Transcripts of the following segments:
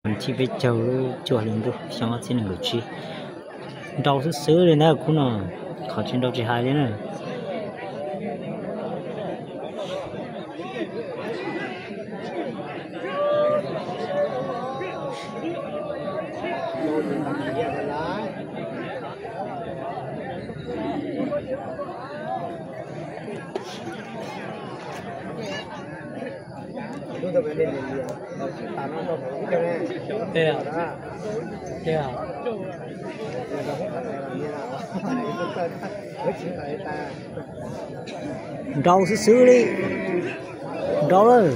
Thib peb caug lub cuaj hli ntuj xyoo ob txhiab nees nkaum tsib. Nrau xwb xwb li ntag khub no, qhov tsis nrau tsis hais li na. Nrau xwb xwb li. Nrau lawm.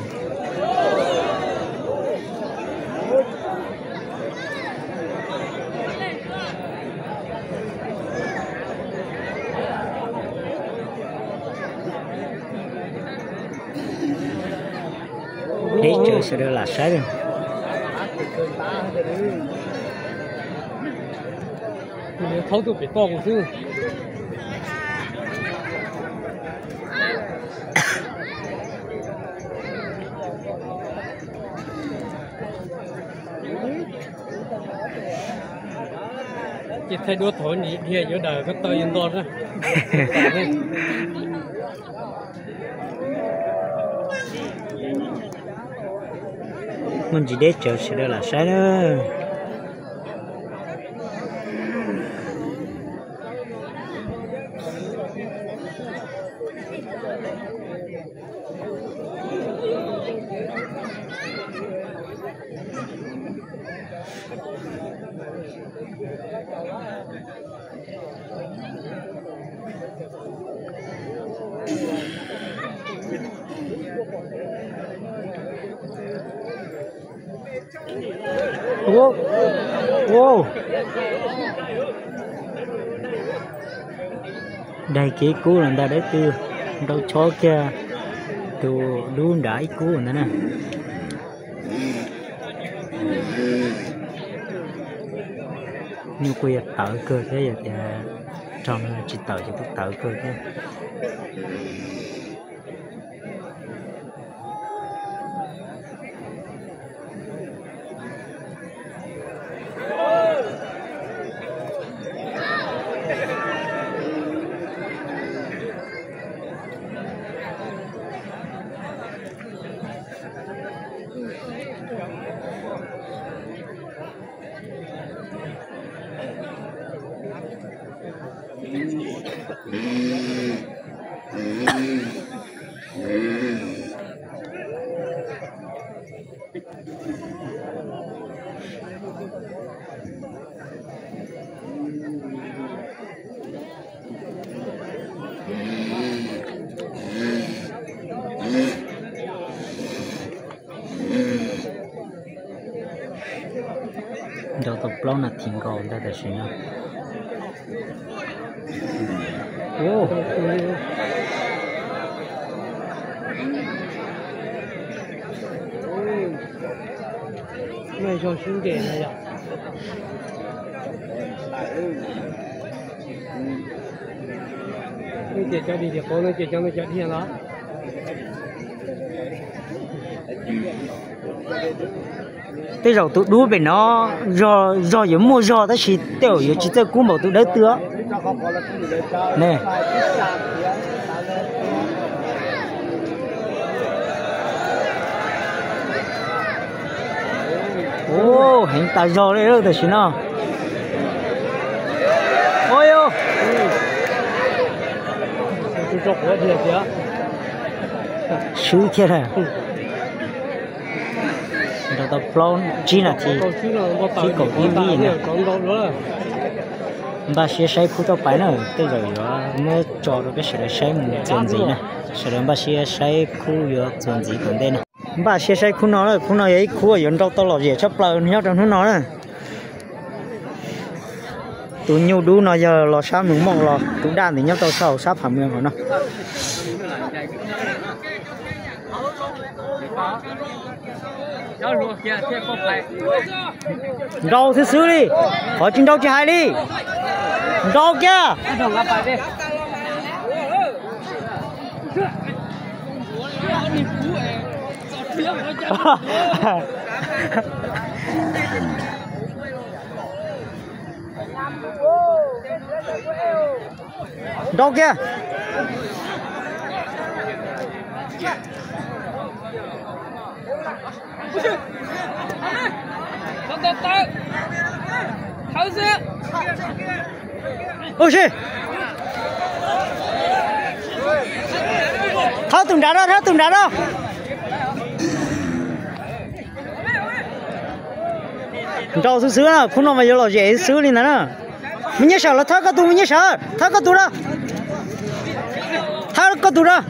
Deb tsawv sawv daws lam saib. Thaub tuaj pem toj kuv xwb. Ces thaij duab thaum nim dhia yuav daws koj tau yuav nto na. Muaj ntsis deb tsawv sawv daws lam saib na. Daig kiag ib kub los ntag dawb twg, nrau chob kiag tus dub nrad ib kub ntag na. Nyuj kuj yog tawv kawg thiab, yog tias raug no tsis tawm ces kuj tawv kawg thiab. Nrau tau plaub nas this nkaus ntag tam sim no. Muaj zog sib ntes no yom. Ces cov dig tis qauv no ces cov no cov dhia los. Tej zaum tus dub pem no zog yuav muaj zog tab sis tej zaum yuav tsis txawj kub npaum tus dawb twg. Ne. Ua heev tas zog li tam sim no. Swb thiab. Nrau tau plaub tsib nas this, tsib kaum ib vib na. Npaj siab saib khub rau pais na, tej zaum yuav muab tso rau peb sawv daws saib mus txuas ntxiv na. Sawv daws npaj siab saib khub yuav txuas ntxiv tom ntej na. Npaj siab saib khub no, khub no yog ib khub yuav nrau tau lom zem tshaj plaws nyob rau hnub no na. Tus nyuj dub no yog los sab Mws Mooj los, tus daj ntawd nyob rau sab hauv sab Pham Mws hauv no. Nrau xwb xwb li, qhov tsis nrau tsis hais li. Nrau kiag. Nrau kiag. Ua si. Thawb tus nrad rau, thawb tus nrad rau. Nrau xwb xwb na, khub no mas yuav lom zem xwb li ntawd na. Me nyuam sawv los thawb koj tus, me nyuam sawv thawb koj tus rau. Thawb koj tus rau.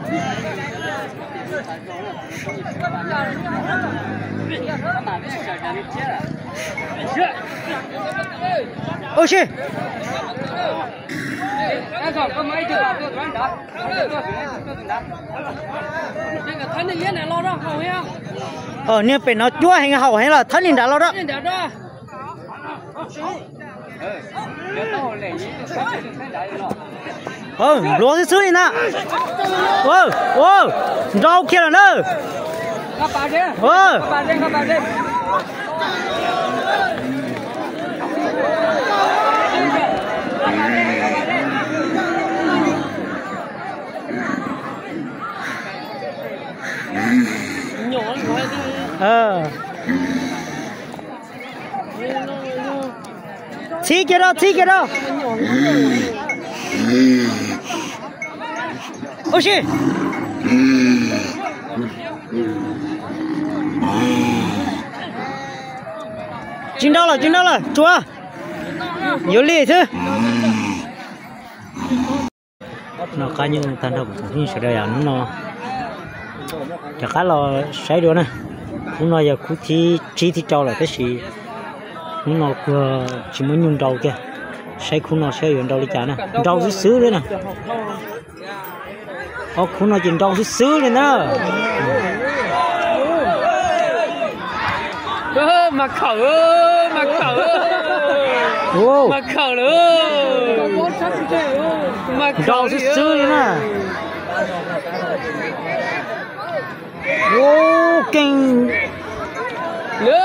Ua si. Niag pem no cuab heev haum heev los thawb niag nrad los rau. Luag xwb xwb li na. Nrau kiag lawm na. Txhib kiag rau, txhib kiag rau. Ua si. Tsis nrau lawm, tsis nrau lawm, tsuav. Yuav li xwb. No qab nyob tag nrho kuv tsoom phooj ywg sawv daws, hnub no rov qab los saib dua na. Hnub no yog khub thib tsib thib rau lawm tab sis hnub no kuag tsis muaj nyuj nrau kiag. Saib khub no saib yuav nrau li cas na, nrau xwb xwb li na. Ob khub no ces nrau xwb xwb li na. Mas khawm, mas khawm, mas khawm lawm. Nrau xwb xwb li na. Ua keej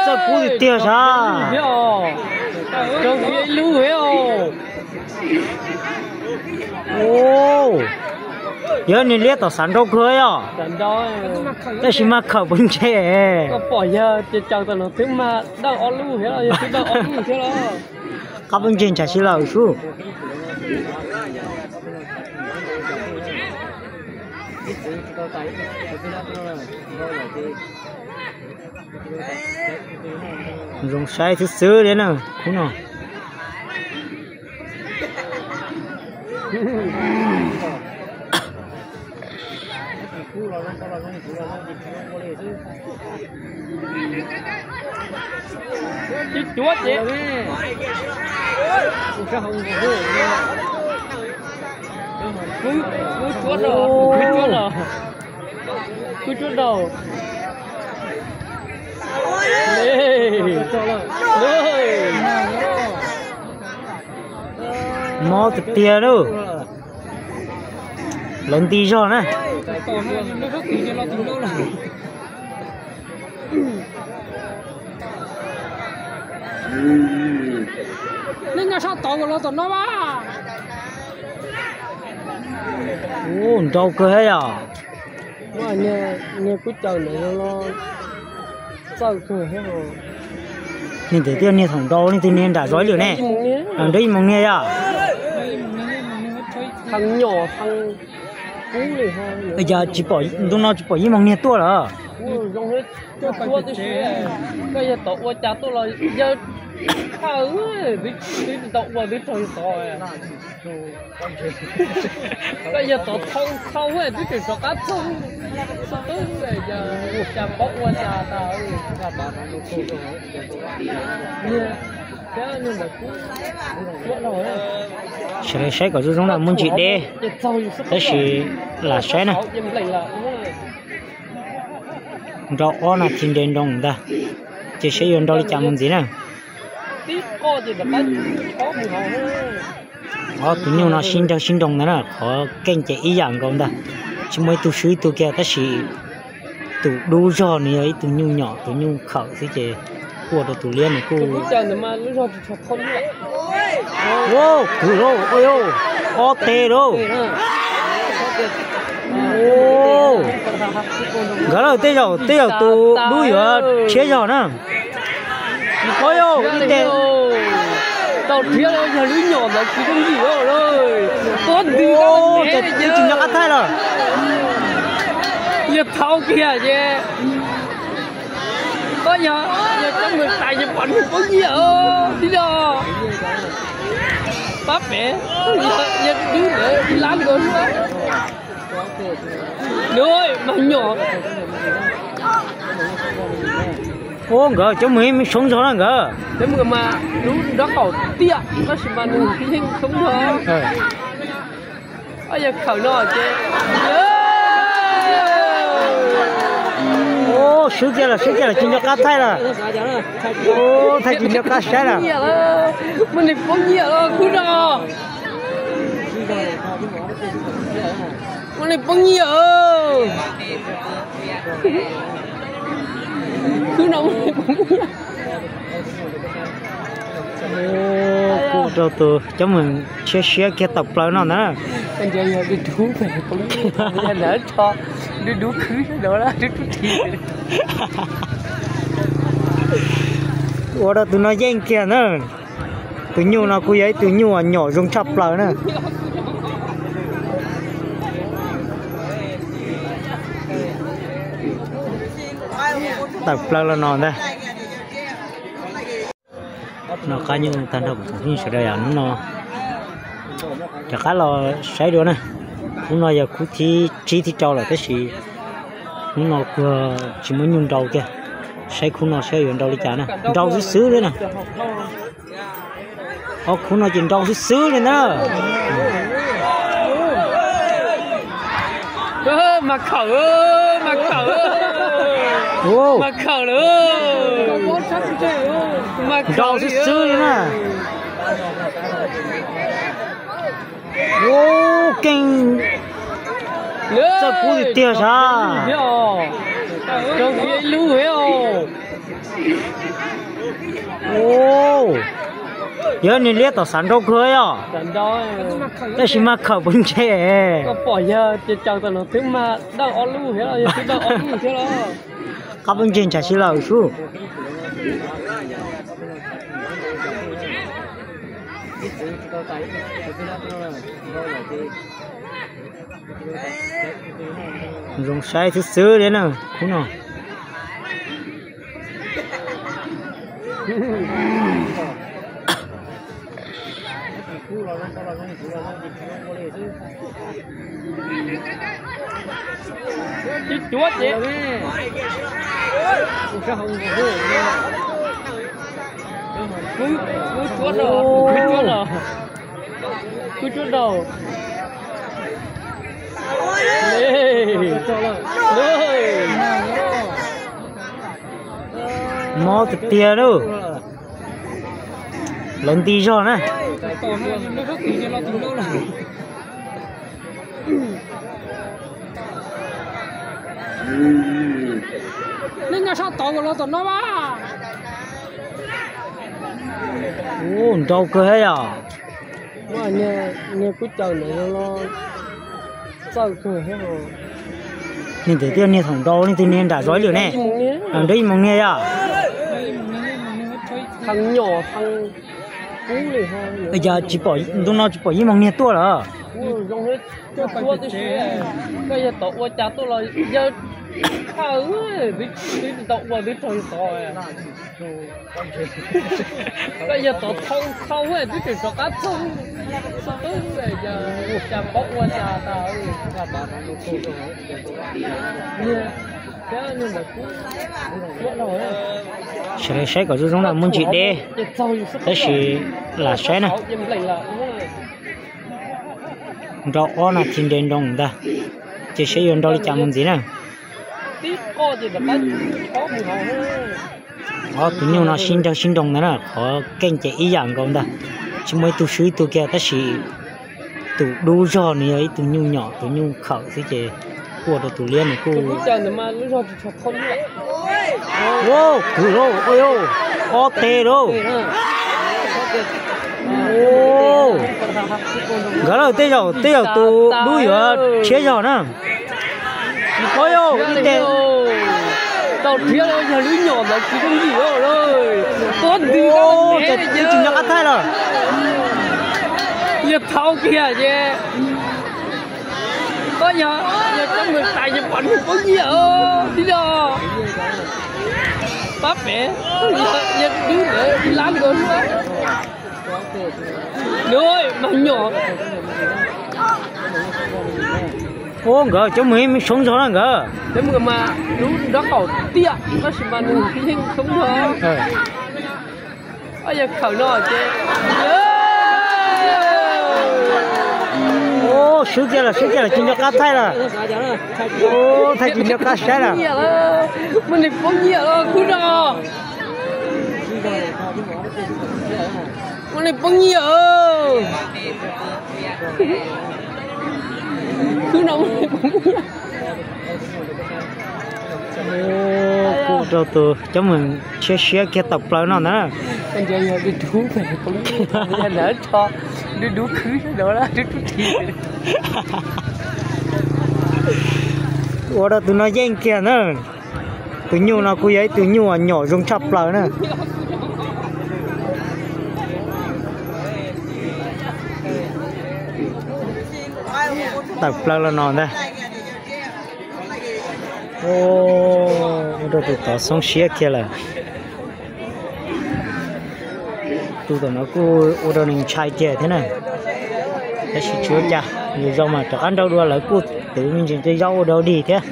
txawj kub tiag tiag sav. Yog niag liab tom xav nrau kawg yom, tab sis mas khawm poob ntseg. Qab poob ntseg ntshav si lawm sub. Zoo saib xwb xwb li na khub no. Cuab ces kub cuab rau, kub cuab rau. Mob tiag tiag lauj. Lawv nti zog na. Nej nyob sab tod los tom no mas. Ua nrau kawg thiab yom. Niag kub caws ntawd los txawj kawg thiab. Niag ntawd thiaj niag thaum nrau, leej twg niag nram zov ib lwm ne? Nrau ib moos niag yom. Heev nyom heev kub li. Cas tsis pom, ntu no tsis pom ib moos niag tuaj lawm. Koj yog tod ua cas tuaj los yawg khaws, twb tsis tau ua twb raug yawg tod. Koj yog tod thau thau twb tseem rov qab txog. Xub tub, cas paub ua cas tas. Sawv daws saib kom zoo zoo na, muaj ntsis deb, tab sis lam saib na. Nrau ob nas this nres nroos ntag, ces saib yuav nrau li cas mus ntxiv na. Ob tug nyuj no sib nrawg sib nroos ntag na, qhov keej ces ib yam nkaus ntag, tsis muaj ib tug swb ib tug kiag, tab sis tus dub zog nws yog ib tug nyuj nyom, tus nyuj khawm xwb ces Kuj ua rau tus liab nws kuj, wow, kwv lauj, ob teg lauj. Nkawd lawm, tej zaum, tej zaum tus dub yuav rhiab zog na. Ua yau ib teg. Tau rhiab yog lub nyom ntawd kwv tsis ntim lawm. Tus ntws, tus ntws nco qab thaij lawm. Yog thaum kiag ces koj yog, yog cov mus tais ces pom nws poob nyiaj tib no. Pab pem, yog dub ntawd ib lab nkaus xwb. Nws mas nyom. Ua nkawd cov mus yeej soob zog na nkawd. Cov mus mas lub nrob qaum tiaj tab sis mas nws yeej soob zog. Yog khawm no ces, swb kiag lawm, swb kiag lawm, tsis nco qab thaij lawm. Thaij tsis nco qab saib lawm. Muaj neeg poob nyiaj los khwb no. Muaj neeg poob nyiaj. Khwb no muaj neeg poob nyiaj. Kuj ua rau tus cov mus rhiab siab kiag tawm plaws no ntag. Ua rau tus no yeej kiag na. Tus nyuj no kuj yog ib tug nyuj uas nyom zoo tshaj plaws na. Tawm plaws los no ntag. No qab nyuj tag nrho kuv tsoom phooj ywg sawv daws, yog hnub no rov qab los saib dua na. Hnub no yog khub thib tsib thib rau lawm tab sis hnub no kuj tsis muaj nyuj nrau kiag. Saib khub no saib yuav nrau li cas na, nrau xwb xwb li na. Ob khub no ces nrau xwb xwb li na. Mas khawm, mas khawm, mas khawm lawm. Nrau xwb xwb li na. Keej txawj kub tiag tiag sav. Yog niag liab tom xav nrau kawg yog, tab sis mas khawm poob ntseg. Qab poob ntseg ntshav si lawm sub. Zoo saib xwb xwb li na khub no. Cuab ces, cuab rau, cuab rau, cuab rau. Mob tiag tiag lauj. Lawv nti zog na. Nej nyob sab tod los tom no mas. Ua nrau kawg thiab yom. Niag kub caws ntawd los txawj kawg thiab. Niag ntawd thiaj niag thaum nrau leej twg niag nram zov ib lwm ne. Nrau ib moos niag yom. Cas tsis pom, ntu no tsis pom ib moos niag tuaj lawm. Koj yog tod ua cas tuaj los yawg, twb tsis tau ua twb raug yawg tod. Koj yog tod thau thau twb tseem rov qab thau xwb, cas paub ua cas tas. Sawv daws saib kom zoo zoo na, muaj ntsis deb, tab sis lam saib na. Nrau ob nas this nres nroos ntag, ces saib yuav nrau li cas mus ntxiv na. Ob tug nyuj no sib nrawg sib nroos ntag na, qhov keej ces ib yam nkaus ntag, tsis muaj ib tug swb ib tug kiag, tab sis tus dub zog nws yog ib tug nyuj nyom, tus nyuj khawm xwb ces Kuj ua rau tus liab nws kuj, kwv lauj, ob teg lauj. Nkawd lawm, tej zaum tej zaum tus dub yuav tshiab zog na. Ua yau ib teg. Tau rhiab yog lub nyom ntawd tsis yooj yim lawm. Tuab ntws, ces tsis nco qab thaij lawm. Yog thaum kiag ces, o, yog, yog coj mus tais ces pom nws poob nyiaj tib yog. Pab pem, yog dub ntawd lab nkaus. Mas nyom. Ua nkawd cov mus soob zog na nkawd. Cov mus mas lub nrob qaum tiaj tab sis mas nws yeej soob zog. Yog khawm no ces, swb kiag lawm, swb kiag lawm, tsis nco qab thaij lawm. Thaij tsis nco qab saib lawm. Muaj neeg poob nyiaj los khub no. Muaj neeg poob nyiaj. Khub no muaj neeg poob nyiaj. Kuj rau tus cov mus siab siab kiag tawm plaws no ntag. Ua rau tus no yeej kiag na. Tus nyuj no kuj yog ib tug nyuj uas nyom zoo tshaj plaws na. Tawm plaws los no ntag. Ua rau tus tod xoob siab kiag lawm. Tus tom no kuj ua rau nws ntshai kiag thiab na. Tab sis tsis ua cas, yus zoo mas rov qab nrauj dua, lawv kuj twv me ntsis nqi zaub ua dua dig thiab.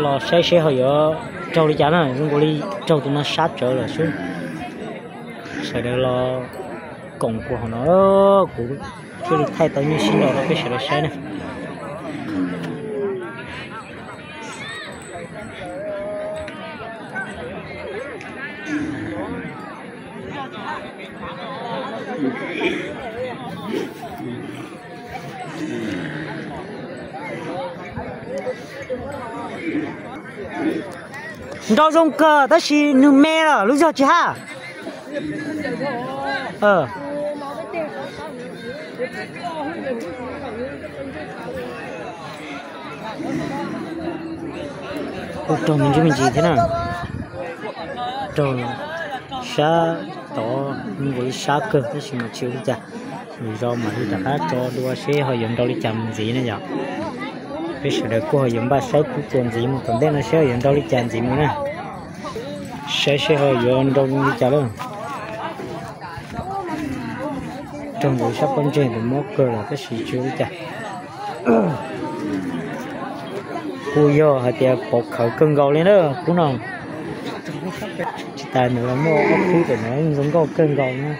Los saib seb ho yuav raug li cas na, zoo nkaus li raug tus no sab tsawv lawm xwb. Sawv daws los koom kuv hauv no, kuv thiaj li thaij tau nyuj sib nraus rau peb sawv daws saib na. Nrau zoo kawg tab sis nws me lawm, lub zog tsis haj. Kuj raug me ntsis me ntsis thiab na. Raug sab tod, nkaus li sab kawg tab sis mas tsis ua li cas. Lwm zaus mam li rov qab tso dua seb ho yuav nrau li cas mus ntxiv na yom. Peb sawv daws kuj ho yuav npaj saib kuv txuas ntxiv mus tom ntej no seb ho yuav nrau li cas ntxiv mus na. Saib seb ho yuav nrau li cas lawm. Raug nkaus sab pob ntseg ntawm mob kawg lawm tab sis tsis ua li cas. Kuj yog hais tias pov khawv kawg nkaus li na khub no. Tsis tas ntawd los muaj ob khub tom no yeej zoo nkauj kawg nkaus na.